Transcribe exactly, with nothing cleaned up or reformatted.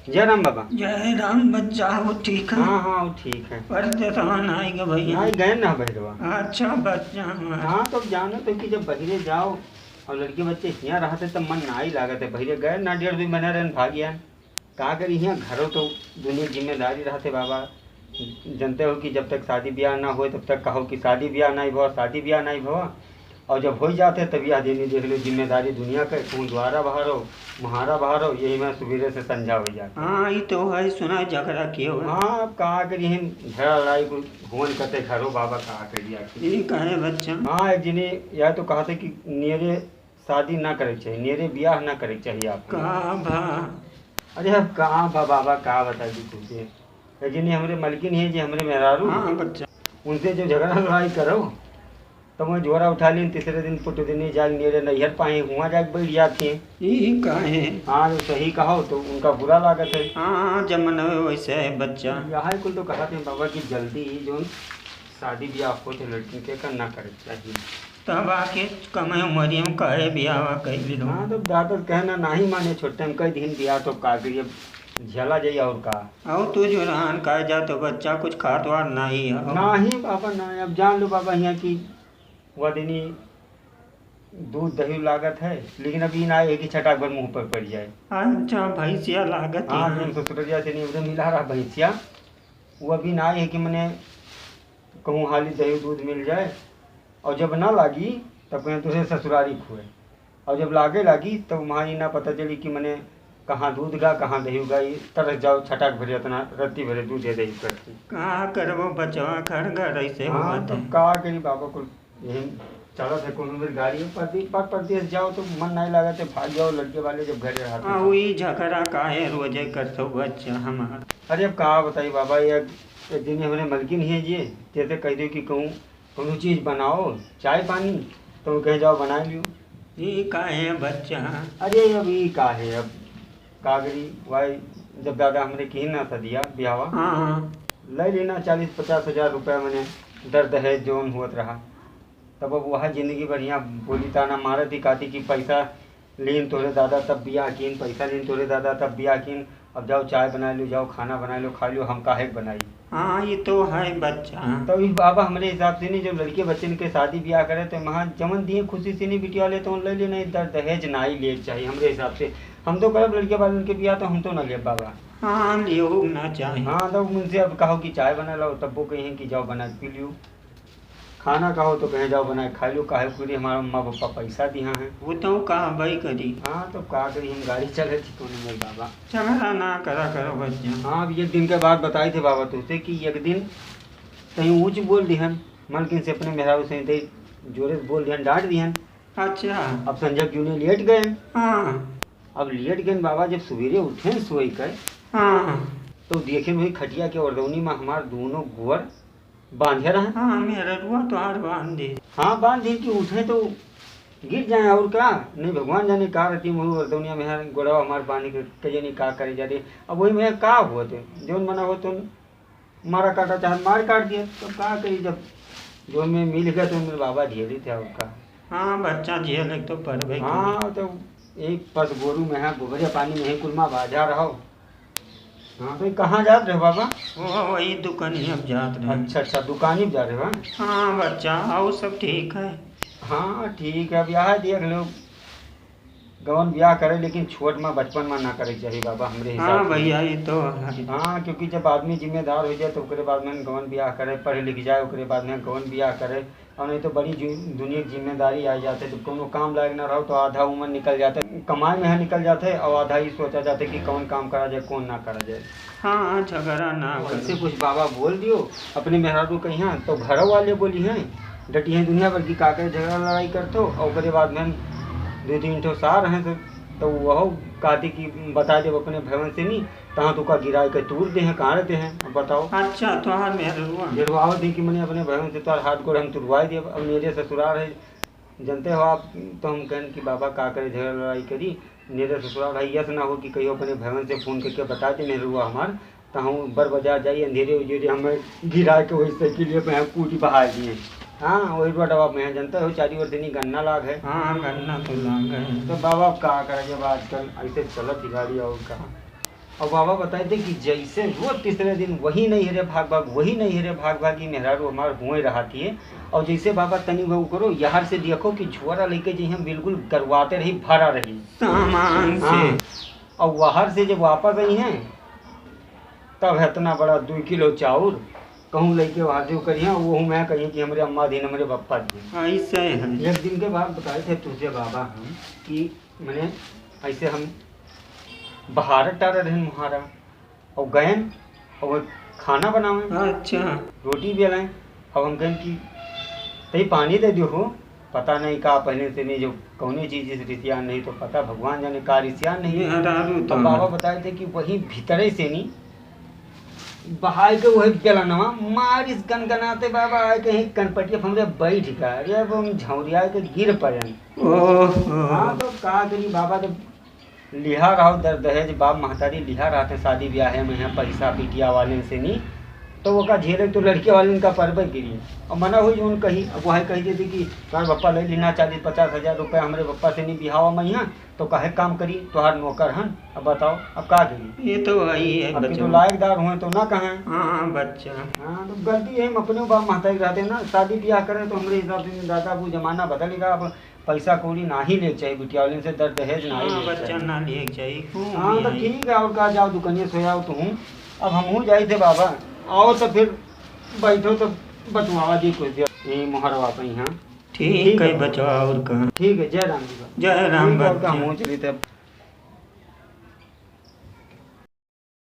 जय राम बाबा। जय राम बच्चा, हो ठीक है? हाँ, हाँ, वो ठीक है। पर जतवा नाई गए भैया। नाई गए ना बहिरवा। अच्छा बच्चा हमार। हाँ, तो जानो तो कि जब बहिरे जाओ और लड़के बच्चे हियाँ रहते तब मन नाई लागत है। बहिरे गए ना, डेढ़ दो महीना रहन भाग गया। का करी, हियाँ घरो तो दुनिया जिम्मेदारी रहते बाबा। जनते हो कि जब तक शादी ब्याह ना होए तब तक कहो कि शादी ब्याह नाई भवा, शादी ब्याह नाई भवा। और जब हो जाते तब यह दिन देख लो, जिम्मेदारी दुनिया के, कौन द्वारा बहारो, मुहारा बहारो, यही में सुबेरे से संझा हो जाता। हाँ, ई तो है, सुना झगड़ा किए हुए। हाँ, अब का करी, हम झगड़ा लड़ाई को होन करते घरो बाबा, का करी आखिर। ई काहे बच्चा? हाँ, एक जनी यह तो कहा थे कि नियरे शादी ना करे के चाहिए, नियरे ब्याह ना करे के चाहिए आपको। का भा? अरे अब का भा बाबा, का बताई दी तुझे। एक जनी हमरे मलकिन है जी, हमरे मेहरारू। हाँ बच्चा। उनसे जो झगड़ा लड़ाई करो, तो मैं जोरा उठा लीन, तीसरे दिन पुट दिन जाग मेरे नैहर पाए, हुआ जाके बैठ जाती हैं। ई काहे? हाँ, जो सही कहो तो उनका बुरा लागत है। हाँ, जमन है वैसे है बच्चा। यही कुल तो कहत हैं बाबा कि जल्दी ही जोन शादी ब्याह होत है लड़किन के, का ना करे के चाहिए। तब आके कमे उमरिया में काहे बियाह कइली हो? हाँ, तो दादा कहना नाही माने, छोटे में कई दिन बियाह तो का करिए, झेला जाई और का। और तू जो रहन का जा तो बच्चा कुछ खात वात नाही हो। नाही बाबा, नाही। अब जान लो बाबा हियाँ कि वह दिनी दूध दही लागत है, लेकिन अब ई ना है कि छटाक भर मुँह पर पड़ जाए। अच्छा, भैंसिया लागत हाँ, है। जोन ससुररिया से नहीं एकदम मिला रहा भैंसिया, वो अभी ना है कि मने कहूँ हाली दही दूध मिल जाए, और जब ना लागी तब कहें तुझे ससुरारी खुए, और जब लागे लागी तब वहाँ ई ना पता चली कि मने कहाँ दूध गा, कहाँ दही गा, ई तरस जाओ छटाक भरे इतना रत्ती भरे दूध दे दही करती। का करबो बचवा, घर घर ऐसे हाँ, होत तब है। का करी बाबा, कुल यही चलत है। कोनो बेर गाड़ी में परदे-, पर परदेस जाओ तो मन नहीं लागत है, भाग जाओ लड़के वाले जब घरे रहते हाँ, हैं। वही झगड़ा काहे रोजे करतो बच्चा हमार। अरे अब का बताई बाबा, एक, एक दिन हमरे मलकिन ही है जी, जैसे कह दो कि कहूँ कोनो चीज बनाओ, चाय पानी, तो कहे जाओ बना लियो। ई काहे बच्चा? अरे अब ई का है, अब का करी भाई, जब दादा हमरे किहिन ना सदिया बियाहवा, हाँ, हाँ। ले लेना चालीस पचास हजार रुपया मने दर दहेज जोन होत रहा, तब अब वह जिंदगी बढ़िया बोली ताना मारत ही, कहती कि पैसा लीन तोरे दादा तब बियाह कीन, पैसा लीन तोरे दादा तब बियाह कीन, अब जाओ चाय बना लो, जाओ खाना बना लो, खा लो, हम काहे के बनाई? हाँ, ये तो है बच्चा। तो ई बाबा हमरे हिसाब से नहीं, जब लड़के बच्चन के शादी बियाह करे तो वहाँ जवन दिए खुशी से नहीं बिटिया ले तो ले लेना, इधर दहेज ना ही ले चाहिए हमरे हिसाब से। हम तो करब लड़के वालन के बियाह तो हम तो ना लेब बाबा। हाँ, लेहू ना चाही। हाँ, तो उनसे अब कहो कि चाय बना लाओ, तब वो कहें कि जाओ बना के पी लियो। खाना कहो तो कहें जाओ बना के खा लियो, काहे पूरी हमारा मम्मा पापा पैसा दिया है। वो तो कहबे करी। हाँ, तो का करी, हम गाड़ी चले थी कोनो मोर बाबा। झगड़ा ना करा करो बच्चा। हाँ, अब एक दिन के बाद बताई थे बाबा तुझसे कि एक दिन तहीं ऊँच बोल दिहन, मलकिन से अपने मेहरारू से तहीं जोरे से बोल दिहन, डांट दिहन। अच्छा। अब संजय क्यों नहीं लेट गए? हाँ। अब लेट गए बाबा, जब सवेरे उठे सोई के, हाँ। तो देखे वही खटिया के ओरदौनी में हमार दोनों गोड़ बांधे रहे। हाँ, मेहररुआ तोहार बांध दे। हाँ, बांध दे कि उठे तो गिर जाए और का, नहीं भगवान जाने का रहती वही ओरदौनिया में है, गोड़वा हमार बांध के कहिए नहीं का करे जा रही। अब वही में का हुआ थे, जौन मना हो तो मारा काटा चाहे मार काट दिया, तो का करी, जब जो में मिल गया तो मेरे बाबा झेली थे और का। हाँ, बच्चा झेले तो पड़बे करी। हाँ, तो यही पस गोरू में है, गोबरिया पानी में है, कुल माँ बाजार रहो। हाँ, तो कहाँ जात रहे बाबा? वो वही दुकानी अब जात रहे। अच्छा, अच्छा, दुकानी जा रहे हो? हाँ, बच्चा, और सब ठीक है। हाँ, ठीक है, अब यहाँ देख लो, गवन बियाह करे, लेकिन छोट में, बचपन में ना करे के चाहिए बाबा, हमरे हिसाब हाँ से। भैया, ये तो है। हाँ, क्योंकि जब आदमी जिम्मेदार हो जाए, तो ओकरे बाद में गवन बियाह करे, पढ़ लिख जाए, ओकरे बाद में गवन बियाह करे, और नहीं तो बड़ी जु-, दुनिया की जिम्मेदारी आ जाते, तो कोनो काम लायक ना रहो, तो आधा उम्र निकल जाते, कमाई में है निकल जाते, और आधा ही सोचा जाते कि कौन काम करा जाए, कौन ना करा जाए। हाँ, झगड़ा ना और करो। ऐसे कुछ बाबा बोल दियो, अपने मेहरारू कहिया, तो घरों वाले बोली हैं, डटी हैं दुनिया भर की, का करे झगड़ा लड़ाई करतो, और ओकरे बाद में दो तीन ठो सार हैं, तो, तो वह कहती कि बता देब अपने भवन से नहीं, तहाँ तो का गिराए के तूर दे हैं, काट दे हैं, अब बताओ। अच्छा, तोहार मेहररुआ। डेरवाओ दी कि मने अपने भवन से तोहार हाथ गोड़ हम तुड़वाई देब, अब मेरे ससुराल है, जनते हो आप, तो हम कहन कि बाबा का करे झगड़ा लड़ाई करी, मेरे ससुराल है, यस ना हो कि कहियो अपने भवन से फोन करके बता दे मेहररुआ हमार, तो हम बर बाजार जाई, अंधेरे उजेरे हमें गिरा के वही साइकिल ये पे हम कूटी बहार दिए। हाँ, वही रोडवा में है, जनता हो, चारी ओर से नहीं गन्ना लाग है। हाँ, गन्ना तो लाग है। तो बाबा, अब का करा, जब आजकल ऐसे चलत ही गाड़ी और का। और बाबा बताए थे कि जैसे रोज तीसरे दिन वही नैहरे भाग भाग, वही नैहरे भाग भाग, ये मेहरारू हमार हुए रहती है। और जैसे बाबा तनी वो करो, यार से देखो कि झोरा लेके जइहें बिल्कुल गरवाते रही, भरा रही सामान से। हाँ। और वहार से जब वापस आई हैं, तब इतना बड़ा दुई किलो चाउर कहूँ लइके वहाँ से करिया, वो मैं कही कि हमरे अम्मा दीन, हमरे पप्पा दीन। ऐसे है। एक दिन के बात बताए थे तुझे बाबा हम कि मने ऐसे हम बहार टारा रहन मुहारा, और गयन और खाना बनावे। अच्छा। रोटी बेलाए। अब हम कहन कि तई पानी दे दियो हो, पता नहीं का पहले से नहीं जो कौने चीज से रिसियान नहीं तो पता भगवान जाने का रिसियान नहीं। ये हरारू तो अब बाबा है। बताए थे कि वही भीतरे से नहीं बहाय के वही बेलनवा मारिस गनगनाते बाबा आए कहीं कनपटिया पे हमरे बैठ गया। अरे अब हम झौरिया के गिर पड़न। ओहो। हाँ तो का करी बाबा, तो लिहा रहो दर दहेज, बाप महतारी लिहा रहते शादी ब्याहे में है पैसा बिटिया वाले से नहीं, तो वो का झेले तो लड़के वाले का परबे गिरी। और मना हुई उन कही, अब वह कही देती कि तोहर बापा ले लेना चालीस पचास हजार रुपया हमरे बापा से नहीं बिहावा में यहाँ, तो काहे काम करी, तोहार नौकर हन। अब बताओ, अब का करी? ये तो वही है अब कि बच्चा। तो लायकदार हुए तो ना कहें। हाँ, बच्चा। हाँ, तो गलती है, हम अपने बाप महतारी रहते ना, शादी ब्याह करें तो हमरे हिसाब से दादा, वो जमाना बदल गया। अब पैसा कौड़ी ना ही ले चाहिए, बिटिया वाले से दर दहेज ना ही हाँ, ले बच्चा चाहिए। ना ले चाहिए। क्यों हाँ, भी तो आई? ठीक है, और का, जाओ दुकानिया से आओ तुम। अब हम हूँ जाई थे बाबा, आओ तो फिर बैठो तो बतवावा जी कुछ देर। ये मोहरवा पे यहाँ। ठीक ठीक है है। बच्चा, और का? ठीक है, जय राम जी का। जय राम ठीक है, और का बच्चा। हम हूँ चली थे।